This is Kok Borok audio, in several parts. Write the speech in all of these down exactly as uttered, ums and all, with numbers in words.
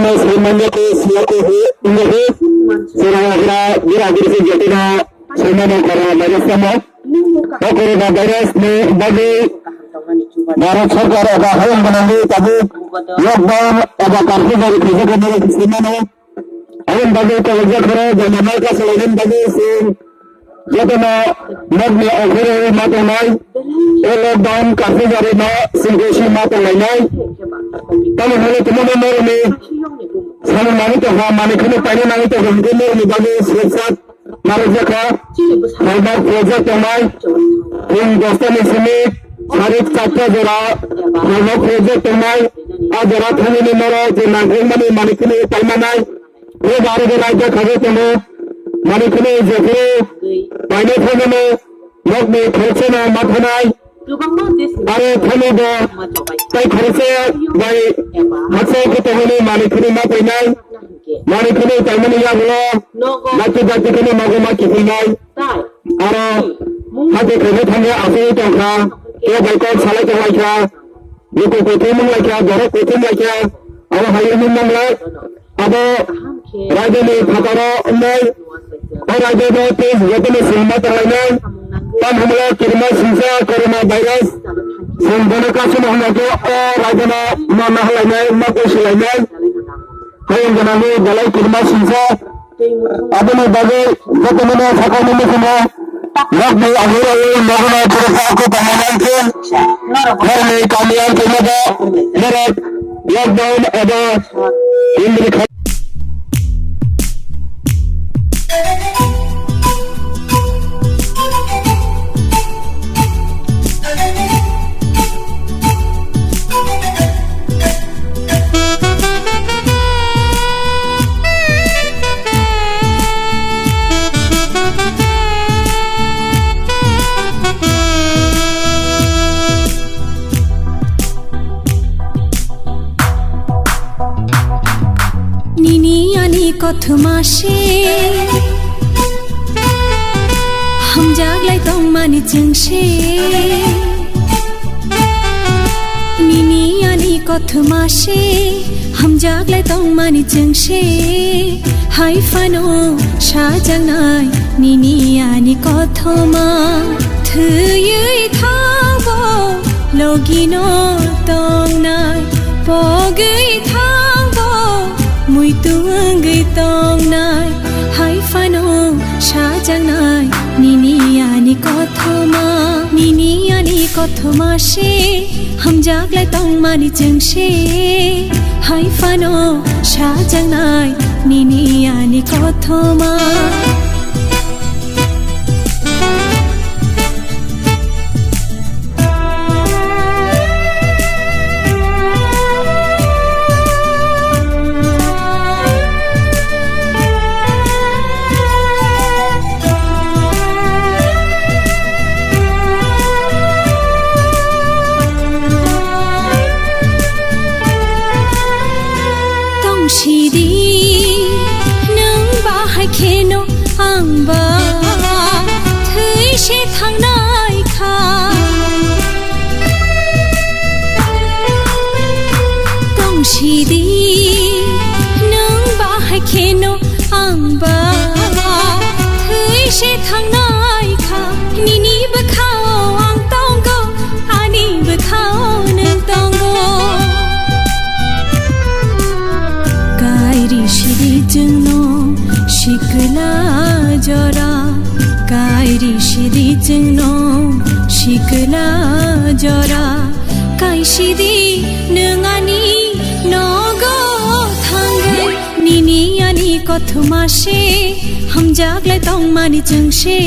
Sri manya ko siya ko he, inga he. Sira agra gira gira se jete na, sri manya corona virus samo. O corona virus ni bagwi Bharat sarkar eba hayung gwnangwi tabuk lockdown eba curfew jari khaijak hinwi swi mano. Aboni bagwi tabuk jakhoro joma nai kasalainani bagwi chwng jotono nokni okhorwi ma tongnai. O lockdown curfew jarino chwng khe swi ma tonglainai. Tamoni hwnwi tongmani norokni samung nangwi tongkha, manwi kheno paina nangwi tongkha, hinkhe norokni bagwi sujak narwkjakha. Normal project tongnai. Pung dosta ni simi sarik charta jora normal project tongnai. A jora thangwi ni norok je nangkukmani manwi kheno paimanai. Bo baro bo raida khago tongo. Manwi kheno jephuru painai phaimano nokni khoroksano ma thanai. Aro thani bo tai khoroksa bai haksa khe tongmani manwi kheno ma painai. Manwi kheno paimani yagulo dakti dakti kheno mago ma kiphilnai. Aro hati kheno thangya aswk tongkha. Kebo bai kok salai tonglaikha. Buku kuthum wnglaikha, borok kuthum wnglaikha. Abo hai wngwi manglak. Abo raidani phataro wngnai. O raidano tei jotono silma tonglainai. Tamhamlo kirima singsa corona virus. Singbono kasuma hwnjakhe o raidano ma nahalainai, ma kusilainai. Hayung gwnangwi belai kirima singsa. Aboni bagwi jotono sakani mukumo nokni aguroi nogono phuru kha khe tongmani khe norokni kami ang tongmani norok lockdown eba indri kha. Nini ani kothoma se hamjak lai tongmani chwng se. Nini ani kothoma se hamjak lai tongmani chwng se. Hai phano sajaknai nini ani kothoma. Thwiwi thangbo logino tongnai, pogwi thangbo muitu wngwi tongnai. Hai phano sajaknai nini ani kothoma, nini ani kothoma se hamjak lai tongmani chwng se. Hai phano sajaknai nini ani kothoma. Tong sidi, nwng bahai kheno ang ba thwi se thangnai kha. Tong sidi, nwng bahai kheno ang ba thwi se thangnai kha. Nini bwkhao ang tongo, ani bwkhao nwng tongo. Kairi sidi chwngno sikla jora, kairi sidi chwngno sikla jora, kai sidi nwng ani nogo thangwi. Nini ani kothoma se hamjak lai tongmani chwng se.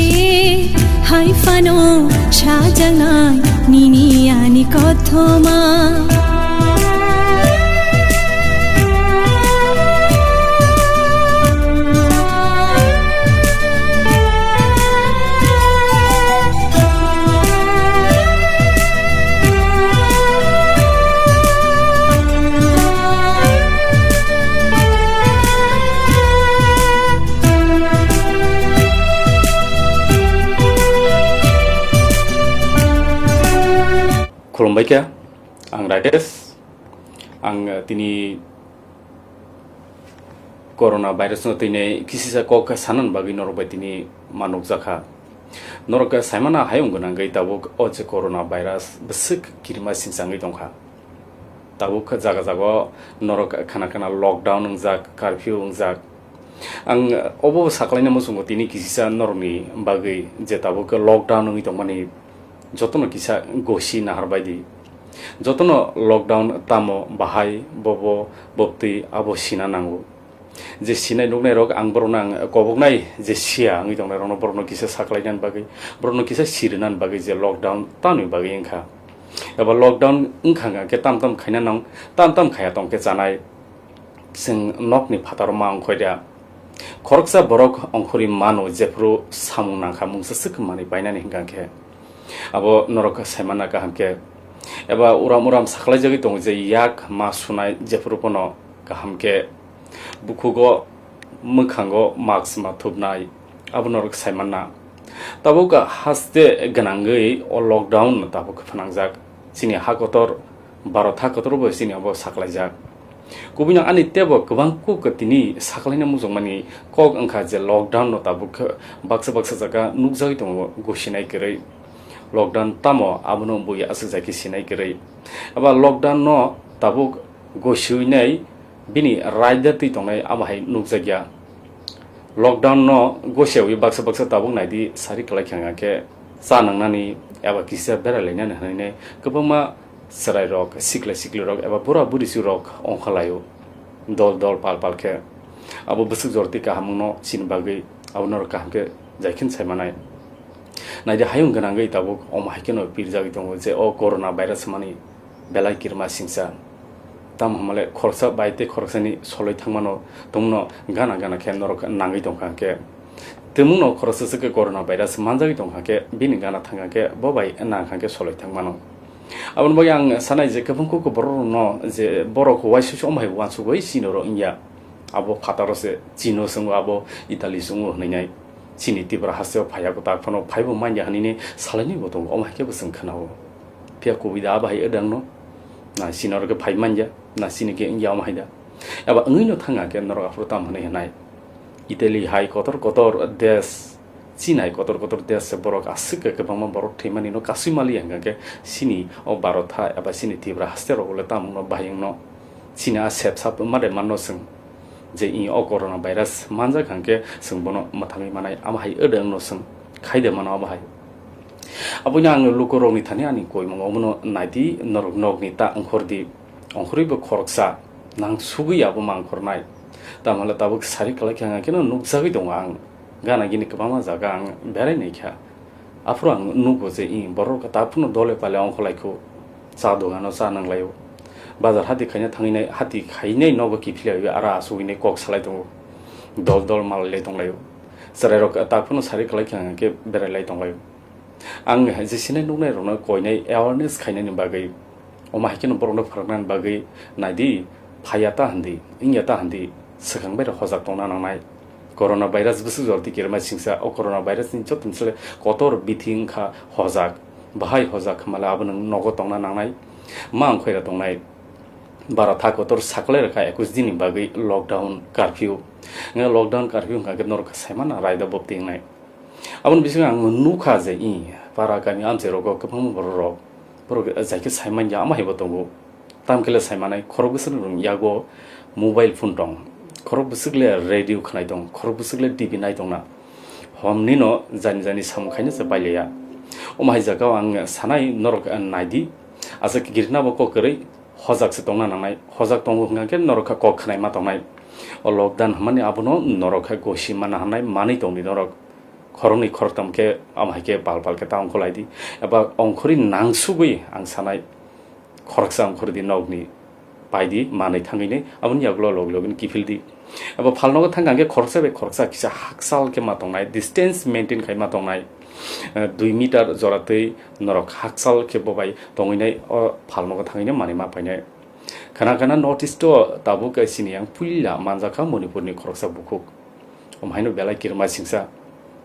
Hai phano sajaknai nini ani kothoma. Khulumbai kha, ang Rajesh. Ang, eh, tini Corona virus no tini kisisa kok sanani bagwi norok bai tini ma nukjakha. Norok saimana hayung gwnangwi tabuk o je corona virus bwswk kirima singsa wngwi tongkha. Tabuk jaga jaga o norok khana khana lockdown wngjak, curfew wngjak. Ang obo saklaina muchungo tini kisisa norokni bagwi je tabuk lockdown wngwi tongmani jotono kisa gosi nahar baidi. Jotono lockdown tamo bahai bobo bobtwi abo sina nango. Je sinai nuknai rok ang borokno ang koboknai je siya wngwi tongnai rokno borokno kisa saklainani bagwi, borokno kisa sirinani bagwi je lockdown tamni bagwi wngkha. Eba lockdown wngkha hwnkha khe tam tam khaina nang, tam tam khaya tong khe chanai. Chwng nokni phataro ma ongkhoi da. Khoroksa borok ongkhorwi mano jephru samung nangkha mungsa swk manwi painani hwnkha khe. Abo norok saimana kaham khe. Eba uram uram saklaijagwi tongo je yak ma sunai jephru pono kaham khe. Bukhugo mwkhango mask ma thupnai. Abo norok saimanna. Tabuk haste gwnangwi o lockdown no tabuk phnangjak. Chini ha kotor, Bharat ha kotor bo chini abo saklaijak. Kubui no ani tebo kwbang kuk tini saklaina muchungmani kok wngkha je lockdown no tabuk baksa baksa jaga nukjagwi tongo gosinai kwrwi. Lockdown tamo abono bui aswk jai khe sinai kwrwi. Abo lockdown no tabuk gosiwinai bini raida twi tongnai amo hai nukjakya. Lockdown no gosiyawi baksa baksa tabuk naidi sari kwlai kha hwnkha khe cha nangnani eba kisa berai lainani hwnwi kwbangma chwrai rok, sikla sikli rok eba bura buri si rok ongkha laio dol dol pal pal khe. Abo bwswk jor twi kaham wngno chini bagwi abo norok kaham khe jai khe sai manai. Naidi hayung gwnangwi tabuk omo hai kheno pirjagwi tongo je o corona virus mani belai kirima singsa. Tamo hwnmale khoroksa bai tei khoroksani soloi thangmano tongno gana gana khe norok nangwi tongkha hwnkhe. Tumungno khoroksa se khe corona virus manjagwi tongkha khe bini gana thangkha khe bo bai nangkha khe soloi thangmano. Aboni bagwi ang sanai je kwbang kuk borok rokno je borok uaisusu omo hai uansugwi chini oro wngya. Abo phataro se chino swngo abo Italy swngo hwnwi nai. Chini Tripura hasteo phaiya kwtal phano phaibo manya hwnwi salaini bo tongo omo hai khe bo chwng khwnao. Phiya kubui da bahai wdangno. Na chini oro khe phai manya, na chini khe wngya omo hai da. Eba wngwino thangkha khe norok aphuru tamo hwnwi hwnai. Italy hai kotor kotor desh, China hai kotor kotor desh se borok aswk khe kwbangma borok thwimani no kasui maliya hwnkha khe chini o Bharat ha eba chini Tripura haste rok le tamo wngno bahai wngno. Chini a sep sap ma de manno chwng. Je i o corona virus manjak hwnkhe chwng bono mwthangwi manai, amo hai wdwngno chwng khaide mano abo hai. Aboino ang lukurokni thani ani koimung omono naidi, norok nokni ta ongkhordi, ongkhorwibo khoroksa nang sugwi abo ma ongkhornai. Tamhala tabuk sari kwlai khe hwnkhe no nukjagwi tongo ang, gana gini kwbangma jaga ang berai naikha. Aphuru ang nugo je i borok ta phano dole pale ongkhorlaikhu, cha dogano cha nanglaio, bazar hati khaina thangwi nai, hati khainai nogo kiphilaiwi ara asugwi nai kok salai tongo, dol dol malailai tonglaio, chwrairok ta phano sari kwlai khe hwnkhe berailai tonglaio. Ang je sinai nuknai rokno koinai awareness khainani bagwi, omo hai kheno borokno phwrwngnani bagwi naidi, phaiya ta hwndi, wngya ta hwndi, swkang bai rok hojak tongna nangnai. Corona virus bwswk jor twi kirima singsa, o corona virus ni joto ni sle kotor bithi wngkha hojak, bahai hojak hwnmale abo nwng nogo tongna nangnai. Ma wngkhoi ra tongnai. Bharat ha kotor saklai rwkha ekush din ni bagwi lockdown, curfew. Nga lockdown, curfew wngkha khe norok saimano raida bopti wngnai. Aboni bisingo ang nukha je i para kami amchai rogo kwbangma borok rok, borok jai khe sai manya ama hai bo tongo. Tam khe le sai manai khorok bwswk ni yago mobile phone tong, khorok bwswk le radio khwnai tong, khorok bwswk le T V nai tong na. Hom nino jani jani samung khaina se pai le ya. Omo hai jaga o ang sanai norok nai di, aswk girna bo kok kwrwi hojak se tongna nangnai, hojak tongo hwnkha khe norok kha kok khwnai ma tongnai. O lockdown hwnmani abono norok kha gosi mana hwnai manwi tong di norok. Khoroknwi khoroktham khe amo hai khe pal pal khe ta ongkholai di. Eba ongkhorwi nangsugwi ang sanai khoroksa ongkhordi nokni paidi manwi thangwini aboni yagulo logi logini kiphildi. Eba phalnogo thangkha hwnkhe khoroksa bai khoroksa kisa hakchal khe ma tongnai, distance maintain khai ma tongnai, eh, dui meter jora twi norok hakchal khe bobai tongwinai o phalnogo thangwini manwi ma painai. Khana khana North East o tabuk chini yang puila manjakha Manipurni khoroksa bukhuk. Omo haino belai kirima singsa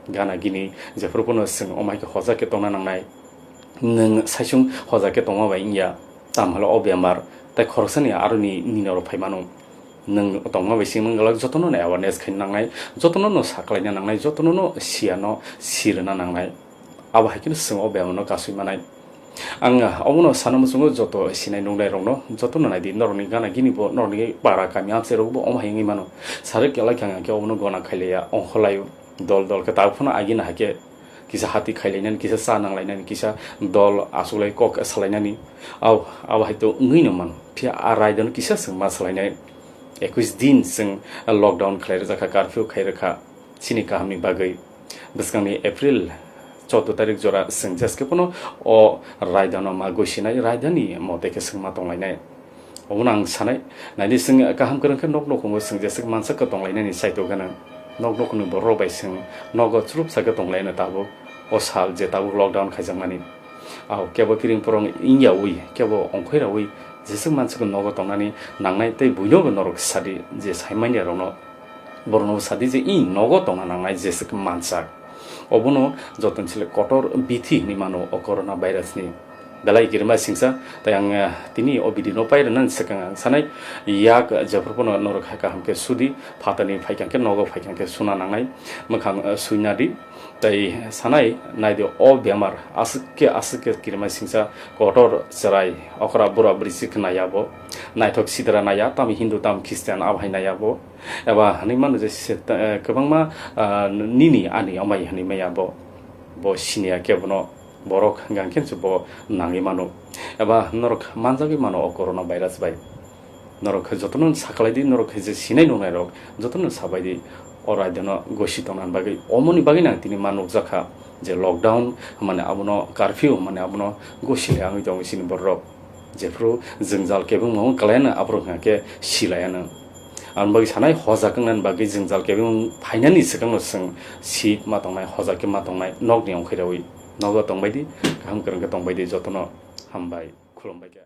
gana gini jephuru phano chwng omo hai khe hojak khe tongna nangnai. Nwng saichung hojak khe tongma bai wngya, tamo hwle o bemar tei khoroksani aroni nini oro phai mano. Nwng tongma bai simi wngkha jotono no awareness khaina nangnai, jotono no sakhlaina nangnai, jotono no siya no sirwna nangnai. Abo hai kheno chwng o bemar no kasui manai. Ang obono sana muchungo joto sinai nuknai rokno, jotono naidi, norokni gana gini bo, norokni para kami amchai rok bo omo hai wngwi mano. Sari kwlai kha hwnkhe obono gona khailaiya, ongkhorlaio, dol dol khe tabuk phano agini hai khe kisa hati khailainani, kisa cha nanglainani, kisa dol achuklai kok salainani, abo, abo hai to wngwi no mano. Phiya a raidano kisa chwng ma salainai. Ekwis din chwng lockdown khlai rwjak kha, curfew khai rwkha chini kahamni bagwi. Bwskangni April choudo tarik jora chwng jeskhe phano o raidano ma gwisinai, raidani mote khe chwng ma tonglainai. Obono ang sanai, naidi chwng kaham kwrwng khe nok nukhungo chwng jeswk mansa kwtong lainani saito gwnang. Nok nukhungni borok rok bai chwng nogo chwrwpsa khe tong laino tabuk o sal je tabuk lockdown khaijakmani. Ao kebo kiring porong wngyawi, kebo ongkhoi rawi jeswk mansa khe nogo tongnani nangnai tei buino bo norok sadi je saimanya rokno. Borokno sadi je i nogo tongna nangnai jeswk mansak. Obono jotono sile kotor bithi hinwi mano o corona virus ni. Belai kirima singsa, tei ang, eh, tini o video no pai rwnani swkang ang sanai, yak jephru phano norok hai kaham khe sudi, phatani phaikha khe nogo phaikha khe suna nangnai, mwkhang, eh, suina di, tei sanai naidi o bemar aswk khe aswk khe kirima singsa kotor chwrai okra bura bwrwi si khna ya bo, naithok sidra naya, tamo Hindu tamo Christian abo hai naya bo, eba hinwi mano je se, eh, kwbangma, ah, nini ani amai hinwi maya bo, bo siniya khe bono. Borok hwnkha khe bo nangwi mano. Eba norok manjagwi mano o corona virus bai. Norok jotono sakhlai di, norok je sinai nungnai rok jotono sabai di, o raidano gosi tongna bagwi. Omoni bagwi nang tini ma nukjakha je lockdown mane abono curfew mane abono gosi le angwi tongo chini borok. Jephru jwngjal kebengmung kwlaiano aphuru hwnkha khe silaiano. Aboni bagwi sanai hojak wngnani bagwi jwngjal kebengmung phainani swkangno chwng seat ma tongnai, hojak khe ma tongnai, nokni ongkhirawi nogo tongbai di, kaham kwrwng khe tongbai di jotono. Hambai, khulumbai khe.